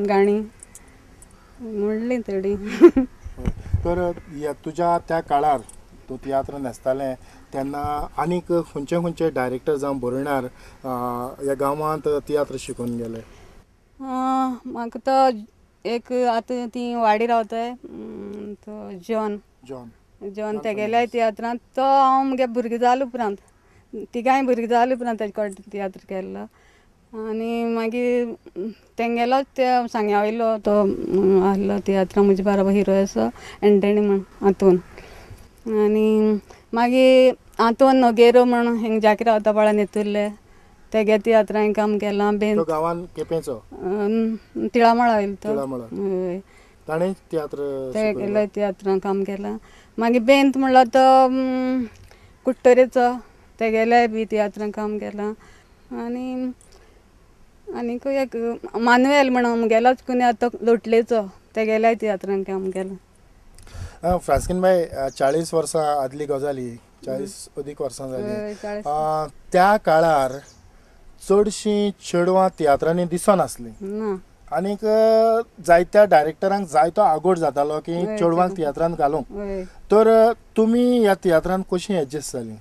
गाणी म्हणली थोडी. तर तुज्या त्या काळार तूं तियात्र न्हेसतालें तेन्ना आनीक खंयचे खंयचे डायरेक्टर जावं बरोवणार ह्या गांवांत तियात्र शिकून गेले? म्हाका तो एक आतां ती वाडी रावताय तो जॉन जॉन जॉन तेगेल्या तियात्रांत तो हांव म्हगे भुरगें जाले उपरांत तिगांय भुरगीं जाले उपरांत तेजे कडेन तियात्र केल्लो. आनी मागीर तेंगेलोच ते सांग्या वयलो तो आहलो तियात्रां म्हजे बाराबर हिरो आसा एंटनी म्हण आंतोन. आनी मागीर आंतोन नोगेरो म्हण हिंग जाकी रावता पळय नेतुर्ले तेगे तियात्रांय काम केलां. बेन गांवान केपेंचो तिळामळा वयलो तो, हय, ताणें तियात्र तेगेल्या तियात्रां काम केलां. मागीर बेंत म्हणल्यार तो कुट्टरेचो तेगेल्याय बी तियात्रां काम केलां. आनी आनीकूय एक मानुएल म्हण म्हगेलोच कुन्याद तो लोटलेचो तेगेल्याय तियात्रान काम केलां. फ्रांस्कीन बाय, 40 वर्सां आदली गजाल ही, 40 अदीक वर्सां जाली. त्या काळार चडशीं चेडवां तियात्रांनी दिसनासलीं आनीक जायत्या डायरेक्टरांक जायतो आगोड जातालो की चेडवांक तियात्रांत घालूंक. तर तुमी ह्या तियात्रांत कशीं एडजस्ट जालीं?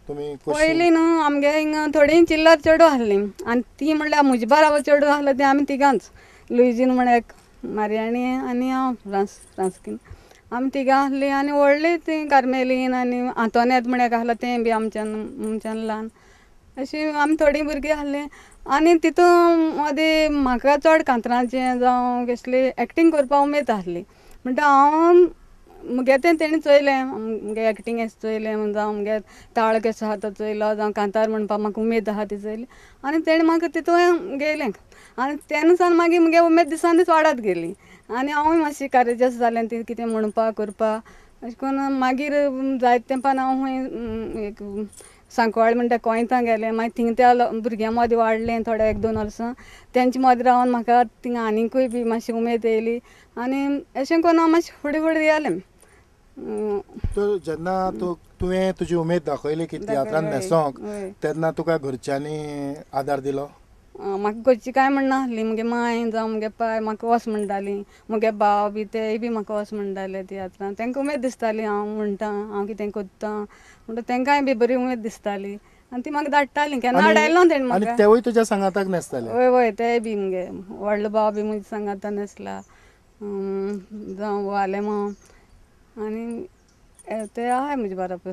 तुमी पयलीं न्हू आमगे हिंगा थोडीं चिल्लर चेडवां आहलीं आनी ती म्हणल्यार म्हजे बाराबर चेडवां आहलो तीं आमी तिगांच, लुईजीन म्हण एक मारियाणी आनी हांव फ्रांस्कीन, आमी तिगां आहलीं. आनी व्हडलीं तीं कार्मेलीन आनी आंतोनेत म्हण एक आहलो तें बी आमच्यान आमच्यान ल्हान, अशीं आमी थोडीं भुरगीं आहलीं. आनी तितून मदीं म्हाका चड कांतरांचें जावं कसली एक्टींग करपाक उमेद आहली, म्हणटा हांव म्हगे तें तेणी चोयलें, म्हगे एक्टींग अशें चोयलें, जावं म्हगे ताळ केसो आहा तो चोयलो, जावं कांतार म्हणपाक म्हाका उमेद आहा ती चोयली आनी तेणें म्हाका तितून घेयलें. आनी तेन्ना सावन मागीर म्हगे उमेद दिसान दीस वाडत गेली आनी हांवूय मातशी कारेजस जालें ती कितें म्हणपाक करपाक अशें करून मागीर जायते तेंपान हांव खंय एक सांकवाळ म्हणटा कोयतां गेलें, मागीर थिंग त्या भुरग्यां मदीं वाडलें थोडे 1-2 वर्सां तेंचे मदीं रावन म्हाका थिंगा आनिकूय बी मातशी उमेद येयली आनी अशें करून हांव मातशें फुडें फुडें गेलें. तर जेन्ना तुवें तुजी उमेद दाखयली की तियात्रान न्हेसोंक तेन्ना तुका घरच्यांनी आदार दिलो? म्हाका घरचीं कांय म्हणनासलीं, म्हगे मांय जावं म्हगे पाय म्हाका वच म्हणटालीं, म्हगे भाव बी तेय बी म्हाका वच म्हणटाले तियात्रान. तांकां उमेद दिसताली हांव म्हणटा, हांव कितें करता म्हणटा, तांकांय बी बरी उमेद दिसताली आनी ती म्हाका धाडटालीं. केन्ना हाडयलो ना तेणें म्हाका. तेवूय तुज्या सांगाताक न्हेसताले? हय हय, तेय बी म्हगे व्हडलो भाव बी म्हज्या सांगातान न्हेसला, जावं वालेमांव आनी ते आहाय म्हजे बराबर.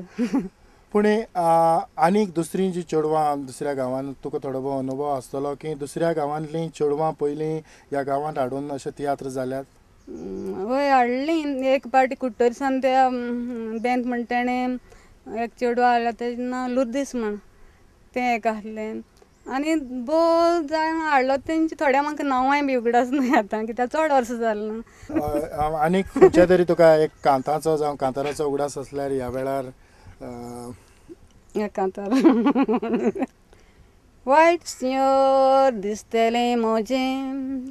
पूण आनीक दुसरीं जी चेडवां दुसऱ्या गांवांत, तुका थोडो भोव अनुभव आसतलो की दुसऱ्या गांवांतलीं चेडवां पयलीं ह्या गांवांत हाडून अशे तियात्र जाल्यात? हय हाडलीं. एक पाटी कुट्टरसान त्या बेंत म्हण तेणें एक चेडवां हाडलें, तेजें नांव लुर्दीस म्हण, तें एक आहलें. आनी भोव जाण हाडलो तेंची थोड्या म्हाका नांवांय बी उगडास न्हय आतां कित्याक चड वर्सां जालीं न्हू. आनीक खंयच्या तरी तुका एक कांताचो जावं कांताराचो उगडास आसल्यार ह्या वेळार? कांतार वायट सिंयोर दिसतलें म्हजें,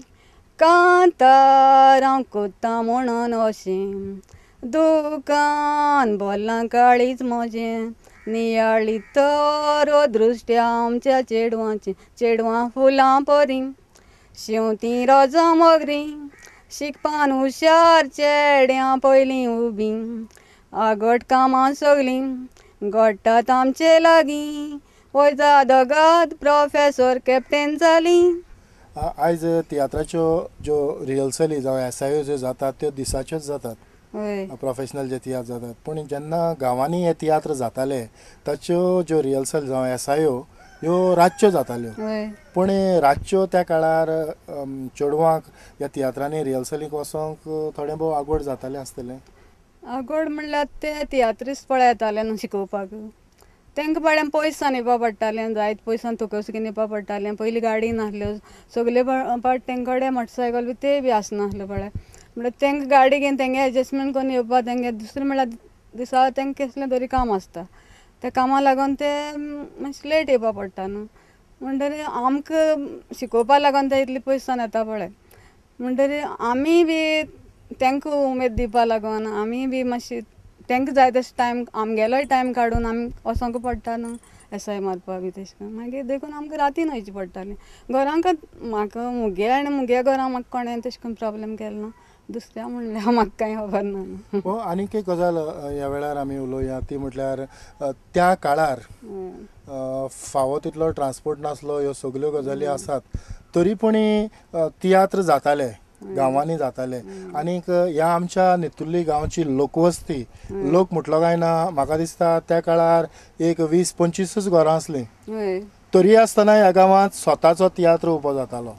कांतार हांव कोत्ता म्हणून अशें, दुकान भरलां काळीज म्हजें, नियाळी तर दृश्ट्या आमच्या चेडवांचें, चेडवां फुलां परी शेंवतीं रोजां मोगरीं, शिकपान हुशार चेड्यां पयलीं उबीं, आगट कामां सगलीं घडटात आमचे लागीं, वयता दोगाद प्रोफेसोर कॅप्टन जालीं. आयज तियात्राच्यो ज्यो रिहर्सली जावं एसआयओ ज्यो जातात त्यो दिसाच्योच जातात, प्रोफेशनल जे तियात्र जातात. पूण जेन्ना गांवांनी हे तियात्र जाताले ताच्यो ज्यो रिहर्सल जावं एसआयओ ह्यो रातच्यो जाताल्यो. पूण रातच्यो त्या काळार चेडवांक ह्या तियात्रांनी रिहर्सलीक वचोंक थोडें भोव आगोड जातालें आसतलें? आगोड म्हणल्यार ते तियात्रीस्त पळय येताले न्हू शिकोवपाक, तांकां पळय पयसान येवपा पडटालें, जायत पयसान तुकसकीन येवपा पडटालें. पयलीं गाडी नासल्यो, सगले पाट तेंचे कडेन मोटरसायकल बी ते बी आसनासल्यो पळय, म्हणल्यार तांकां गाडी घेवन तेंगे एडजस्टमेंट करून येवपा तेंगे. दुसरें म्हणल्यार दिसा तांकां कसलें तरी काम आसता, त्या कामाक लागून ते मातशें लेट येवपा पडटा न्हू. म्हणटरी आमकां शिकोवपा लागून ते इतले पयसान येता पळय, म्हणटरी आमी बी तांकां उमेद दिवपा लागून आमी बी मातशी तांकां जाय तशें टायम आमगेलोय टायम काडून आमी वचोंक पडटा न्हू एसआय मारपा बी तशें करून. मागीर देखून आमकां रातीन वयचें पडटालें घरांक. म्हाका मुगे आनी मुगे घरां म्हाका कोणें तशें करून प्रोब्लेम केलो ना, दुसऱ्या म्हणल्यार म्हाका कांय खबर ना. आनीक एक गजाल ह्या वेळार आमी उलोवया ती म्हटल्यार त्या काळार फावो तितलो ट्रान्सपोर्ट नासलो, ह्यो सगल्यो गजाली आसात तरी पूण तियात्र जाताले, गांवांनी जाताले. आनीक ह्या आमच्या नेतुर्ली गांवची लोकवस्ती, लोक म्हटलो काय ना म्हाका दिसता त्या काळार एक 20-25 घरां आसलीं, तरी आसतना ह्या गांवांत स्वताचो तियात्र उबो जातालो.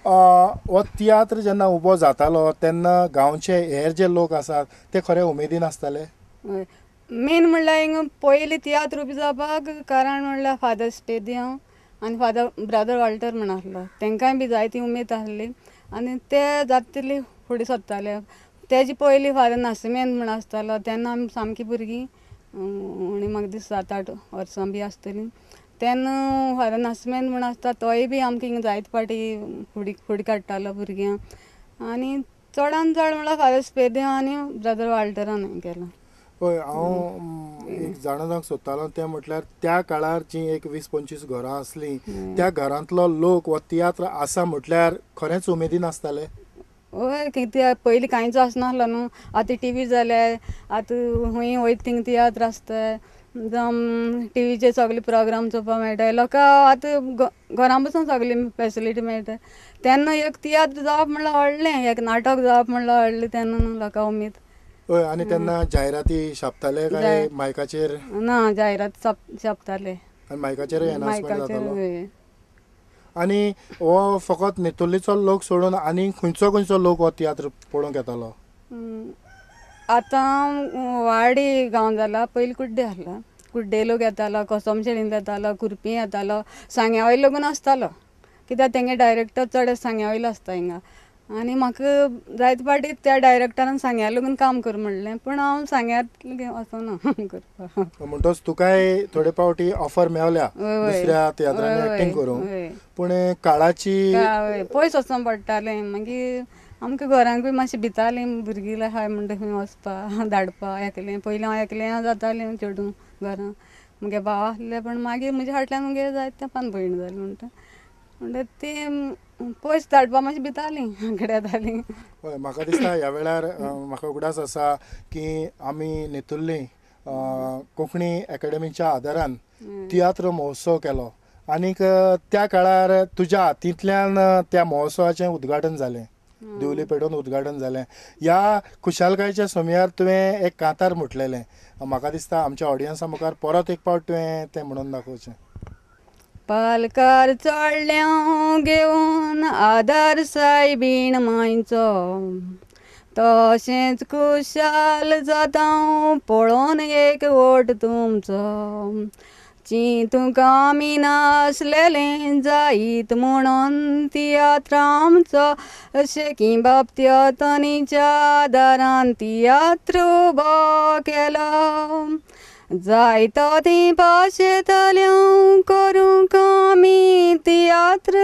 हो तियात्र जेन्ना उबो जातालो तेन्ना गांवचे हेर जे लोक आसात ते खरे उमेदीन आसताले. मेन म्हणल्यार हिंगा पयलीं तियात्र उबो जावपाक कारण म्हणल्यार फादर स्पेदियांव आनी फादर ब्रदर वाल्टर म्हण आसलो, तांकांय बी जायती उमेद आसली आनी ते जाता तितली फुडें सरताले. तेजे पयलीं फादर नासिमेंत म्हण आसतालो, तेन्ना आमी सामकी भुरगीं आनी म्हाका दिसता 7-8 वर्सां बी आसतलीं तेन्ना फादर नासिमेंत म्हण आसता, तोय बी आमकां हिंगा जायते फावटी फुडें फुडें काडटालो भुरग्यांक. आनी चडान चड म्हणल्यार फादर स्पेदियांव आनी ब्रदर वाल्टरान हें केलां. हय, हांव एक जाणा जावंक सोदतालो तें म्हटल्यार त्या काळार जी एक 20-25 घरां आसलीं त्या घरांतलो लोक हो तियात्र आसा म्हटल्यार खरेंच उमेदीन आसताले. हय, कित्याक पयलीं कांयच आसनासलो न्हू, आतां टिवी जाल्या, आतां खंय वयता थिंग तियात्र आसता, जावं टिवीचेर सगळे प्रोग्राम चोवपाक मेळटा, लोकां आतां घरां बसून सगळी फेसिलिटी मेळटा. तेन्ना एक तियात्र जावप म्हणल्यार व्हडलें, एक नाटक जावप म्हणल्यार व्हडलें, तेन्ना न्हू लोकां उमेद. हय, आनी तेन्ना जायराती छापताले काय मायकाचेर? ना, जायरात छापताले आनी मायकाचेरूय अनाउन्समेंट जातालो. आनी हो फकत नेतुर्लीचो लोक सोडून आनी खंयचो खंयचो लोक हो तियात्र पळोवंक येतालो? आतां वाडी गांव जाला, पयलीं कुड्डे आसलो, कुड्डे लोक येतालो, कोसमशेणीन येतालो, कुर्पी येतालो, सांग्या वयलो लोक आसतालो, कित्याक तेंगे डायरेक्टर चड सांग्या वयलो आसता हिंगा. आनी म्हाका जायते फावटी त्या डायरेक्टरान सांग्या लागून काम कर म्हणलें, पूण हांव सांग्यार वचना करपाक. म्हणटच तुकाय थोडे फावटी ऑफर मेवल्या दुसऱ्या तियात्रांनी एक्टींग करूंक, पूण काळाची पयस वचोंक पडटालें. मागीर आमकां घरांकूय मातशें भितालीं भुरगीं आहाय म्हणटा खंय वचपा धाडपा एकलें. पयलीं हांव एकलें जातालें चेडूं घरां, मुगे भाव आसले, पूण मागीर म्हज्या फाटल्यान मुगे जायते तेंपान भयण जाली म्हणटा, म्हणटा ती पयस धाडपा मातशी भितालीं आंकडे येतालीं. हय, म्हाका दिसता ह्या वेळार म्हाका उगडास आसा की आमी नेतुर्ली कोंकणी एकाडेमीच्या आदारान तियात्र महोत्सव केलो आनीक त्या काळार तुज्या हातींतल्यान त्या महोत्सवाचें उद्घाटन जालें, दिवली पेटोवन उद्घाटन जालें. ह्या खुशालकायेच्या समयार तुवें एक कांतार म्हटलेलें, म्हाका दिसता आमच्या ऑडियन्सा मुखार परत एक फावट तुवें तें म्हणून दाखोवचें. पालकार चडल्या घेवन आदार सायबीण मांयचो, तशेंच खुशाल जाता पळोवन एक वोट तुमचो, चिंतूंक आमी नासलेलें जायत म्हणून तियात्र आमचो, अशें बाब तियात्रांच्या आदारान तियात्र उबो केलो. जायतो ती भाशेंतल्यान करूंक आमी तियात्र,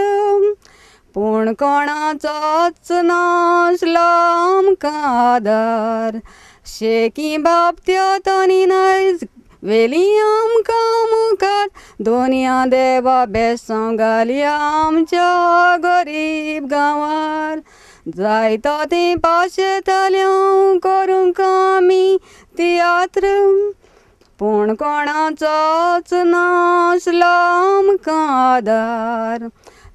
पूण कोणाचोच नासलो आमकां आदार, शेकी बाब तियात्रांनी नायज वेली आमकां मुखार, दोनया देवा बेसांव घालया आमच्या गरीब गांवार, जायतो ती भाशेंतल्यान करूंक आमी तियात्र, पूण कोणाचोच नासलो आमकां आदार,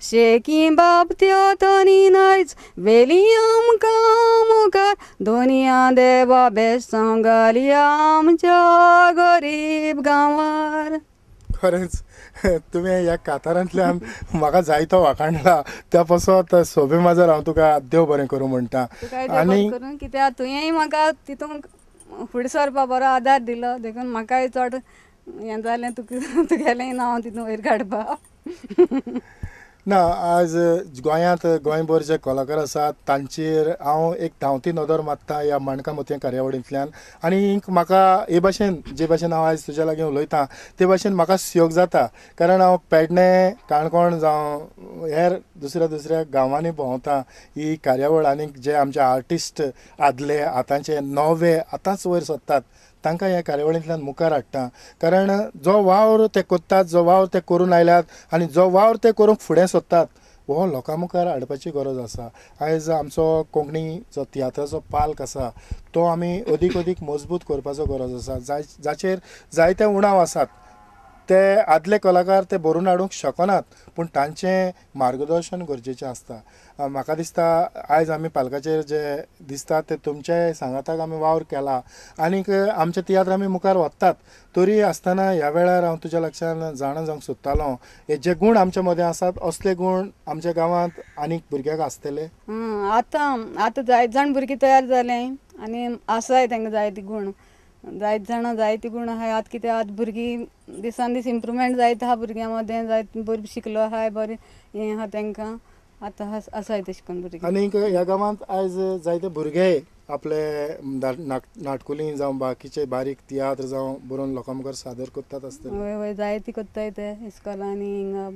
शेकी बाब तियात्रांनी नायज वेली आमकां मुखार, दोनया देवा बेसांव घालया आमच्या गरीब गांवार. खरेंच तुवें ह्या कातारांतल्यान म्हाका जायतो वाखाणला, त्या पासत सोबे माजर हांव तुका देव बरें करूं म्हणटा. आनी कित्याक तुवेंय म्हाका तितूंक फुडें सरपा बरो आदार दिलो, देखून म्हाकाय चड हें जालें, तुका तुगेलें नांव तितून वयर काडपा. ना, आज गोंयांत गोंयभर जे कलाकार आसात तांचेर हांव एक धांवती नदर मारता ह्या माणकां मोतयां कार्यावळींतल्यान, आनी म्हाका हे भाशेन जे भाशेन हांव आयज तुज्या लागीं उलयतां ते भाशेन म्हाका सुयोग जाता, कारण हांव पेडणें काणकोण जावं हेर दुसऱ्या दुसऱ्या गांवांनी भोंवता. ही कार्यावळ आनी जे आमचे आर्टिस्ट आदले आतांचे नवे आतांच वयर सरतात तांकां ह्या कार्यावळींतल्यान मुखार हाडटा. कारण जो वावर ते करतात, जो वावर ते करून आयल्यात आनी जो वावर ते करूंक फुडें सोदतात हो लोकां मुखार हाडपाची गरज आसा. आयज आमचो कोंकणी जो तियात्राचो पाल्क आसा तो आमी अदीक अदीक मजबूत करपाचो गरज आसा. जाचेर जायते उणाव आसात ते आदले कलाकार ते भरून हाडूंक शकनात, पूण तांचें मार्गदर्शन गरजेचें आसता. म्हाका दिसता आयज आमी पालकाचेर जे दिसता ते तुमचे सांगाताक आमी वावर केला आनीक आमचे तियात्र आमी मुखार व्हरतात. तरी आसतना ह्या वेळार हांव तुज्या लक्षान जाणा जावंक सोदतालो, हे जे गूण आमच्या मदें आसात असले गूण आमच्या गांवांत आनीक भुरग्यांक आसतले? आतां आतां जायते जाण भुरगीं तयार जाले आनी आसाय तांकां जायते गूण, जायते जाणां जायते गूण आहाय. आतां कितें आतां भुरगीं दिसान दीस इम्प्रुवमेंट जायत आहा भुरग्यां मदें, जायत बरें शिकलो आहाय, बरें हें आहा तांकां आतां आसाय तशें करून भुरगीं. आनीक ह्या गांवांत आयज जायते भुरगे आपले नाटकुलीं जावं बाकीचे बारीक तियात्र जावं बरोवन लोकां मुखार सादर करतात आसतले. हय हय, जायती करताय ते इस्कोलांनी हिंगा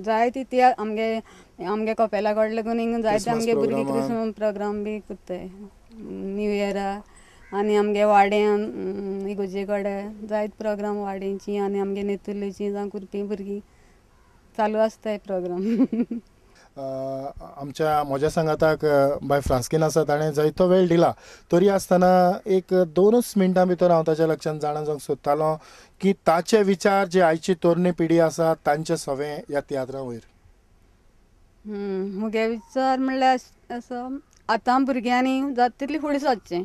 जायती तियात्र आमगे आमगे कपेला कडले लागून हिंगा जायते आमगे भुरगीं क्रिसमस प्रोग्राम बी करताय न्यू इयरा आनी आमगे वाड्यान इगोजे कडेन जायते प्रोग्राम वाड्यांची आनी आमगे नेतुर्लेची जावं कुर्पी भुरगीं चालू आसताय प्रोग्राम. आमच्या म्हज्या सांगाताक बाय फ्रांस्कीन आसा, ताणें जायतो वेळ दिला. तरी आसतना एक 2 मिनटां भितर हांव ताच्या लक्षान जाणा जावंक सोदतालो की ताचे विचार जे आयची तरणी पिढी आसा तांचे सवे ह्या तियात्रा वयर. म्हगे विचार म्हणल्यार असो आतां भुरग्यांनी जाता तितली फुडें सरचें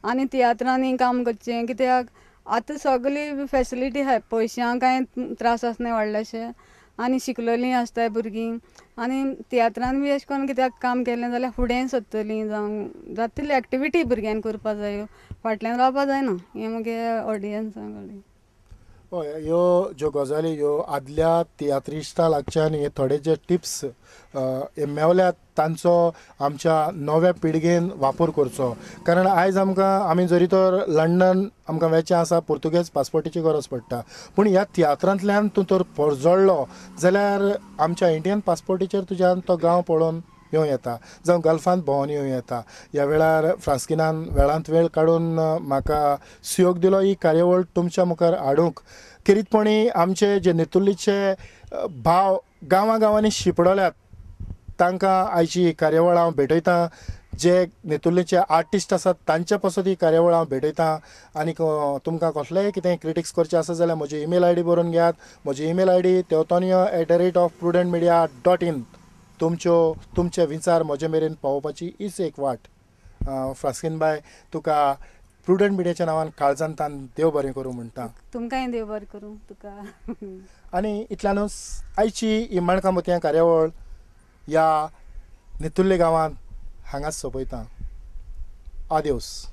आनी तियात्रांनी काम करचें, कित्याक आतां सगळी फेसिलिटी आहाय, पयशांक कांय त्रास आसना व्हडलेशे आनी शिकलेलीं आसताय भुरगीं आनी तियात्रान बी अशें करून कित्याक काम केलें जाल्यार फुडें सरतलीं, जावं जाता तितली एक्टिविटी भुरग्यांनी करपा जायो, फाटल्यान रावपा जायना. हें मुगे ऑडियन्सां कडेन. हय, ह्यो ज्यो गजाली ह्यो आदल्या तियात्रिस्ता लागच्यान हे थोडे जे टिप्स हे मेवल्यात तांचो आमच्या नव्या पिळगेन वापर करचो. कारण आयज आमकां आमी जरी तर लंडन आमकां वचचें आसा पुर्तुगेज पासपोर्टीची गरज पडटा, पूण ह्या तियात्रांतल्यान तूं तर परजळ्ळो जाल्यार आमच्या इंडियन पासपोर्टीचेर तुज्यान तो गांव पळोवन येवं येता, जावं गल्फांत भोंवन येवं येता. ह्या वेळार फ्रांस्किनान वेळांत वेळ काडून म्हाका सुयोग दिलो ही कार्यावळ तुमच्या मुखार हाडूंक. खेरीतपणी आमचे जे नेतुर्लीचे भाव गांवां गांवांनी शिंपडल्यात तांकां आयची कार्यावळ हांव भेटयतां. जे नेतुर्लीचे आर्टिस्ट आसात तांचे पासत ही कार्यावळ हांव भेटयतां. आनीक तुमकां कसलेय कितें क्रिटिक्स करचें आसा जाल्यार म्हजी ईमेल I D बरोवन घेयात. म्हजी ईमेल I D teotonio@prudentmedia.in. तुमच्यो तुमचे विचार म्हजे मेरेन पावोवपाची हीच एक वाट. फ्रांस्कीन बाय, तुका प्रुडंट मिडियाच्या नांवान काळजान तान देव बरें करूं म्हणटा. तुमकांय देव बरें करूं तुका. आनी इतल्यानूच आयची ही माणकां मोतयां कार्यावळ ह्या नेतुर्ले गांवांत हांगाच सोंपयता. आदेवस.